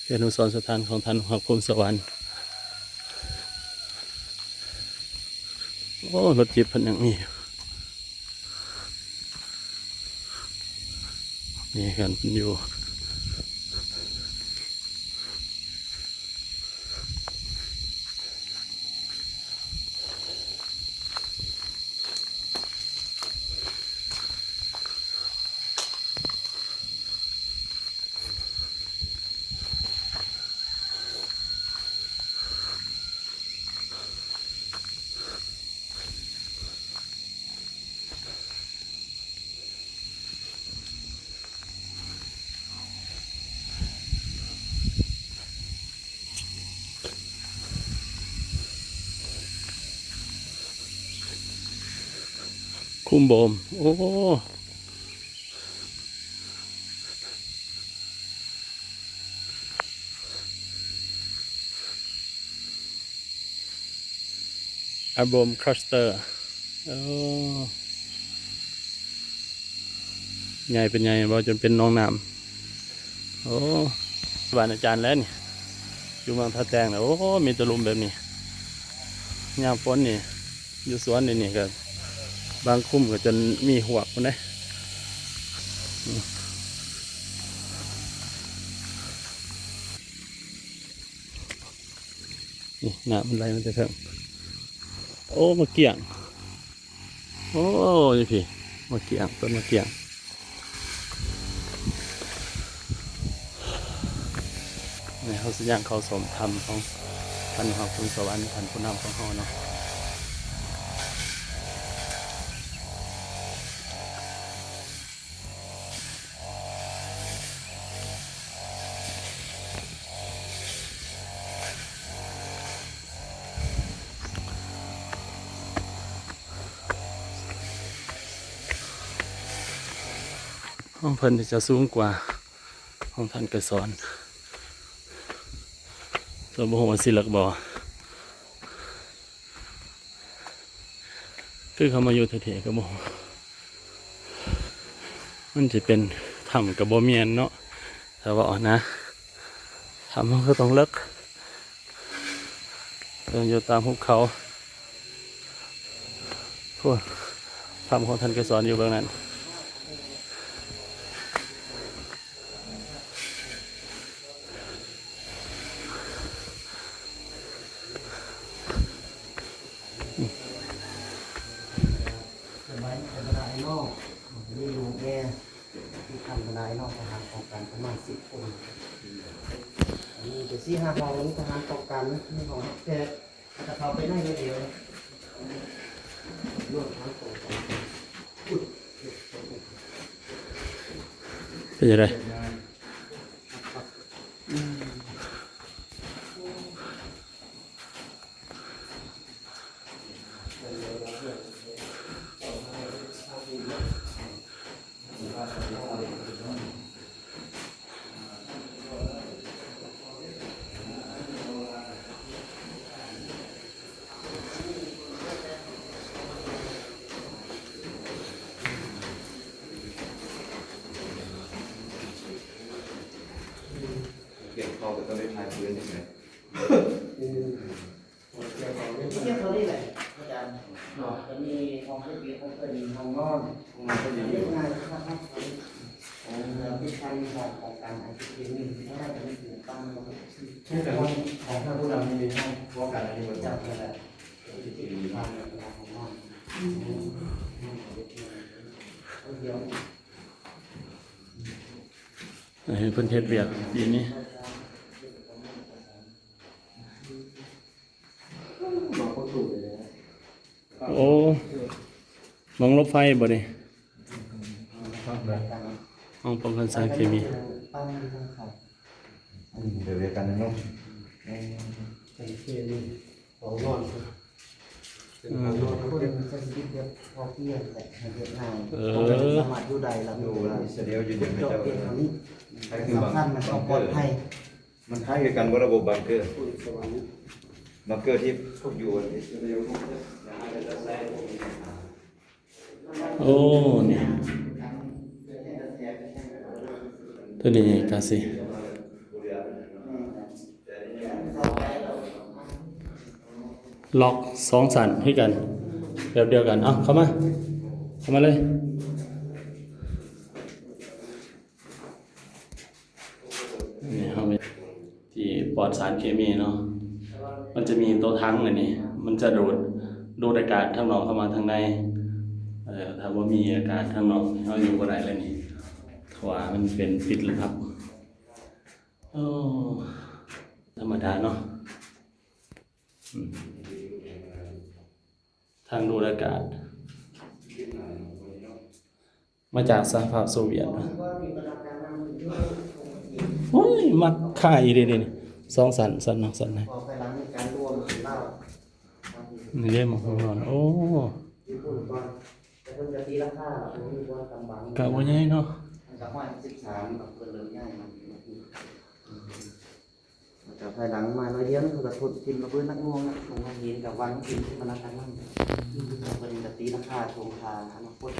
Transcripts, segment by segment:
ເປັນອະນຸສອນສະຖານຂອງທ່ານພະພູມສະຫວັນ. ໂອ້ ລົດຈິບເພິ່ນຍັງມີຢູ່. ນີ້ເຮືອນເພິ່ນຢູ່. ຄຸ້ມບໍ່? ໂອ້ ອາໂບມຄລັສເຕີ. ໂອ້ ໃຫຍ່ເປັນໃຫຍ່ບໍ່ ຈົນເປັນໜອງນ້ຳ. ໂອ້ ບ້ານອາຈານແຫຼະນີ້ ຢູ່ເມືອງທ່າແຕງນະ. ໂອ້ ມີແຕ່ລຸ່ມແບບນີ້. ຍາມຝົນນີ້ ຢູ່ສວນນີ້ ນີ້ກໍບາງຄຸ້ມກໍຈົນມີຮວກພຸ້ນເດ້. ນີ້ ນ້ຳມັນໄຫຼມາແຕ່ເທິງ. ໂອ້ ໝາກກ້ຽງ. ໂອ້ ຢູ່ພີ້ ໝາກກ້ຽງ ຕົ້ນໝາກກ້ຽງ. ນີ້ເຮົາຊິຍ່າງເຂົ້າຊົມຖ້ຳຂອງທ່ານພະພູມສະຫວັນ ທ່ານຜູ້ນຳຂອງເຮົາເນາະ. ຂອງເພິ່ນຈະສູງກວ່າຂອງທ່ານໄກສອນ, ແຕ່ບໍ່ຮູ້ວ່າຊິເລິກບໍ່. ຄືເຂົາມາຢູ່ແທ້ໆກໍບໍ່ຮູ້ ມັນຊິເປັນຖ້ຳກໍບໍ່ແມ່ນເນາະ ຖ້າເວົ້ານະ. ຖ້ຳມັນກໍຕ້ອງເລິກ ເຊິ່ງຢູ່ຕາມຫຸບເຂົາ. ໂອ້ ຖ້ຳຂອງທ່ານໄກສອນຢູ່ເບື້ອງນັ້ນ. ສະບາຍດີ ສະບາຍດີເນາະ ມີລູກແດ່ ມີທ່ານກໍໄດ້ເນາະ ທະຫານປ້ອງກັນປະມານສິບຄົນ. ອັນນີ້ກໍສີ່ຫ້າຫ້ອງ ມີທະຫານປ້ອງກັນ ມີຫ້ອງຮັບແຂກ ແລ້ວກໍເຂົ້າໄປໃນດຽວ ລວມທັງໂຕະ. ເປັນຈັ່ງໃດ? ກຽວເຂົ້າກໍຕ້ອງໄດ້ຖ່າຍຄືນໃຊ່ໄໝ? ເອີ ເກັບເຂົ້ານີ້ແຫຼະອາຈານເນາະ ຈະມີຫ້ອງເກັບຂອງເພິ່ນ ຫ້ອງນອນ ຫ້ອງນອນເພິ່ນຢູ່ ເກັບງ່າຍຄັກເນາະ. ໂອ້ ເປັນການຂອງການອາຊີບໜຶ່ງທີ່ເຮົາໄດ້ເປັນຕັ້ງ ຄືກັນຂອງທ່ານຜູ້ນຳນີ້ ຫ້ອງຄວບການອັນນີ້ໝົດ ເຈົ້າ ນັ້ນແຫຼະ ທີ່ເປັນຫ້ອງນອນ ຫ້ອງເກັບ ເອີ ເພິ່ນເຮັດວຽກປີນີ້. ໂອ້ ໝ່ອງຫຼົບໄຟບໍ່ນີ້? ຫ້ອງປ້ອງກັນສານເຄມີ. ເດີວຽກກັນເນາະ ເປັນເຄມີ ຫ້ອງນອນ ເປັນຫ້ອງນອນ ເປັນເຮັດແບບພໍພຽງແຫຼະ ເຮັດງ່າຍ ເອີ ສາມາດຢູ່ໄດ້ລະ ຢູ່ລະ ອິດສະຣາເອວຢູ່ເດີ ເຈາະເປັນເທົ່ານີ້ ສຳຄັນມັນຕ້ອງປອດໄພ. ມັນຄ້າຍຄືກັນບໍ່ ລະບົບບັງເກີ ບັງເກີທີ່ພວກຢູ່ອັນນີ້ ໂອ້ ນີ້ ໂຕນີ້ກາຊິ ລັອກສອງຊັ້ນຄືກັນ ແບບດຽວກັນ. ເອົາ ເຂົ້າມາ ເຂົ້າມາເລີຍ. ນີ້ເຮົາມີທີ່ປອດສານເຄມີເນາະ, ມັນຈະມີໂຕຖັງອັນນີ້ ມັນຈະດູດ ດູດອາກາດທາງນອກເຂົ້າມາທາງໃນ. ເອີ ຖ້າບໍ່ມີອາກາດທາງນອກ ເຮົາຢູ່ບໍ່ໄດ້ເລີຍນີ້ ເພາະວ່າມັນເປັນປິດລະດັບ. ໂອ້ ທຳມະດາເນາະ. ອືມ ທາງດູດອາກາດ ມາຈາກສະຫະພາບໂຊວຽດ. ໂອ້ຍ ມັກຂາຍອີ່ຫຼີເດນີ້ ສອງຊັ້ນ ຊັ້ນນອກຊັ້ນໃນ. ນີ້ເດ້ໝໍຫ້ອງນອນ. ໂອ້ ຢູ່ພຸ້ນກ່ອນ ແຕ່ເພິ່ນກະຕີລາຄາ ບໍ່ມີບ່ອນກຳບັງ ກະບໍ່ໃຫຍ່ເນາະ ມັນກະຮ້ອຍສິບສາມ ເພິ່ນເລີ່ມຍ້າຍມາຢູ່. ແລ້ວກໍພາຍຫຼັງມາໜ້ອຍດຽວ ເພິ່ນກໍທຸບຖິ້ມລະເບີດໜັກໜ່ວງນະ ລົງມາຫີນກໍວາງຖິ້ມທີ່ພະນັກງານນັ້ນ ເພິ່ນກໍຕີລາຄາ ໂກງຄ່າອະນາຄົດ.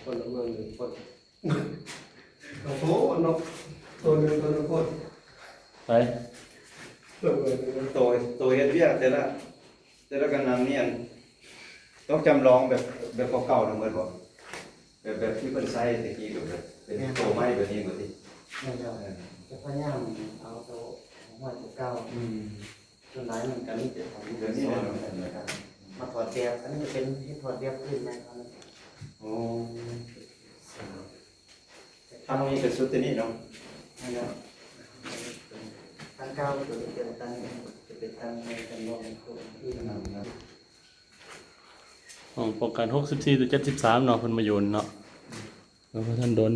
ຄົນລະເມືອງໜຶ່ງຄົນ ໂອ້ໂຫ ເນາະ ໂຕໜຶ່ງ ໂຕໜຶ່ງຄົນ ໄປ ໂຕ ໂຕເຮັດວຽກແຕ່ລະ ແຕ່ລະກະນຳນີ້ ອັນ ຕ້ອງຈຳລອງແບບ ແບບເກົ່າໆ ນຳເໝິດບໍ່? ແບບ ແບບທີ່ເພິ່ນໃຊ້ແຕ່ກີ້ ແບບ ແບບເປັນ ແມ່ນ ໂຕໄມ້ແບບນີ້ໝົດຕິ? ແມ່ນແລ້ວ ເອີ ຈະພະຍາຍາມເອົາໂຕ ໂຕເກົ່າ. ອືມ ສ່ວນຫຼາຍມັນກະມີແຕ່ຂອງ ແບບນີ້ແຫຼະເນາະ ແລ້ວກະມາຖອດແບບ. ອັນນີ້ກະເປັນເຮັດຖອດແບບພື້ນໃໝ່ເທົ່ານັ້ນ. ໂອ້ ທາງນີ້ເປັນຊຸດຕົວນີ້ເນາະ. ແມ່ນແລ້ວ ທາງເກົ່າຕົວນີ້ເປັນຕັ້ງ ຈະເປັນຕັ້ງໃນຈຳລອງໂຕອື່ນ. ຫ້ອງປ້ອງກັນ ຫົກສິບສີ່ ຕໍ່ ເຈັດສິບສາມ ເນາະ ເພິ່ນມາຢູ່ເນາະ ແລ້ວບໍ່ທັນດົນ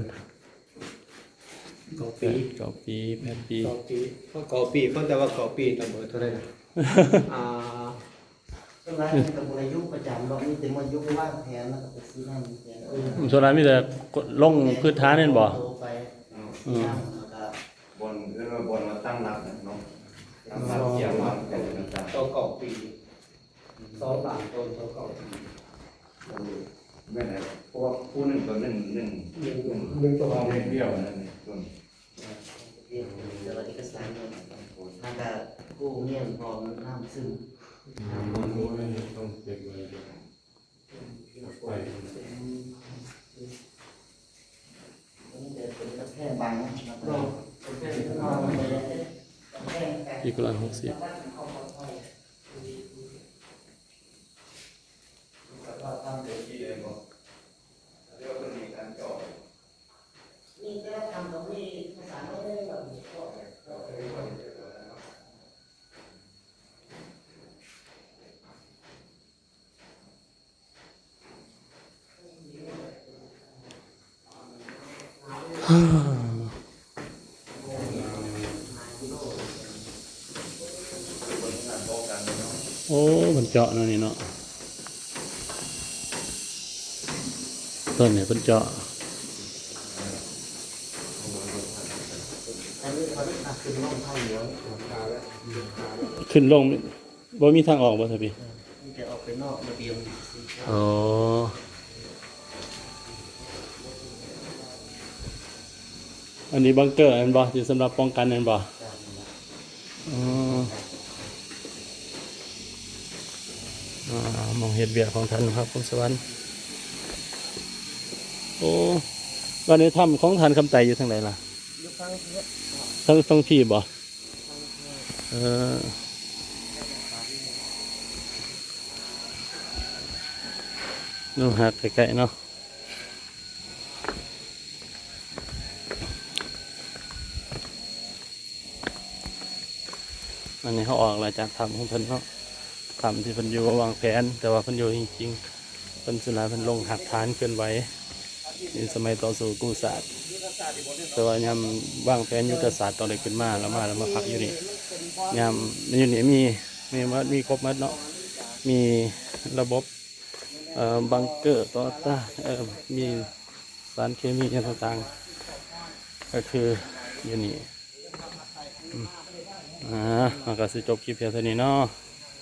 ເກົ້າປີ ເກົ້າປີ ແປດປີ ເກົ້າປີ ເກົ້າປີ ເພິ່ນ ແຕ່ວ່າເກົ້າປີ ຕຳຫຼວດເທົ່າໃດນະ? ອ່າ ສ່ວນຫຼາຍມັນກໍບໍ່ໄດ້ຢູ່ປະຈຳດອກ ມີແຕ່ມາຢູ່ວາງແຜນ ແລ້ວກໍໄປຊື້ນ້ຳແທນ. ເອີ ສ່ວນຫຼາຍມີແຕ່ລົງພື້ນຖານແມ່ນບໍ່? ໂຕໄປ ອືມ ນ້ຳ ແລ້ວກໍບ່ອນ ເອີ້ນວ່າບ່ອນວ່າຕັ້ງຫຼັກນະເນາະ ຕັ້ງຫຼັກ ອືມ ກຽມວາງແຜນຕ່າງໆ ຕໍ່ເກົ້າປີ. ສອງລ້ານຕົ້ນຕໍ່ເກົ້າປີ. ແມ່ນແຫຼະ ເພາະວ່າຜູ້ໜຶ່ງຕໍ່ໜຶ່ງ ໜຶ່ງ ໜຶ່ງ ໜຶ່ງຕົ້ນ ເຮັດວຽກນັ້ນຕົ້ນ ເຮັດວຽກ ແຕ່ວ່າເອກະສານມັນ ມັນກະກູ້ເງິນ ເພາະວ່າມັນນ້ຳຊຶມ ນ້ຳມັນ ມັນຕ້ອງເກັບໄວ້ ໄປ ມັນຈະເປັນກຳແພງບາງເນາະ ເນາະ ອີກຮ້ອຍຫົກສິບ. ໂອ້ ເພິ່ນເຈາະແນວນີ້ເນາະ ຕົ້ນນີ້ເພິ່ນເຈາະ ຂຶ້ນລົງ ບໍ່ມີທາງອອກບໍ່ຊະພີ່? ເອີ ມີແຕ່ອອກໄປນອກລະບຽງຊື່ໆ. ອໍ ອັນນີ້ບັງເກີແມ່ນບໍ່? ທີ່ສຳລັບປ້ອງກັນແມ່ນບໍ່? ອໍ ອ່າ ໝ່ອງເຮັດວຽກຂອງທ່ານພະພົມສະຫວັນ. ໂອ້ ບາດນີ້ຖ້ຳຂອງທ່ານຄຳໄຕຢູ່ທາງໃດລະ? ຢູ່ທາງເທດ ທາງ ທາງພີ້ບໍ່? ເອີ ເນາະ ຫາກໃກ້ໆເນາະ. ອັນນີ້ເຮົາອອກແລ້ວຈາກຖ້ຳຂອງເພິ່ນເນາະ, ຖ້ຳທີ່ເພິ່ນຢູ່ວາງແຜນ, ແຕ່ວ່າເພິ່ນຢູ່ຈິງໆ ເພິ່ນສ່ວນຫຼາຍເພິ່ນລົງຮາກຖານເຄື່ອນໄຫວ ໃນສະໄໝຕໍ່ສູ້ກູ້ຊາດ, ແຕ່ວ່າຍາມວາງແຜນຍຸດທະສາດຕ້ອງໄດ້ຂຶ້ນມາ ແລ້ວມາ ແລ້ວມາພັກຢູ່ນີ້. ຍາມຢູ່ນີ້ມີ ມີໝົດ ມີຄົບໝົດເນາະ, ມີລະບົບ ເອີ ບັງເກີຕໍ່ຕ້ານ ເອີ ມີສານເຄມີຫຍັງຕ່າງໆ ກໍຄືຢູ່ນີ້. ອືມ ອ່າ ເຮົາກໍຊິຈົບຄລິບພຽງເທົ່ານີ້ເນາະ.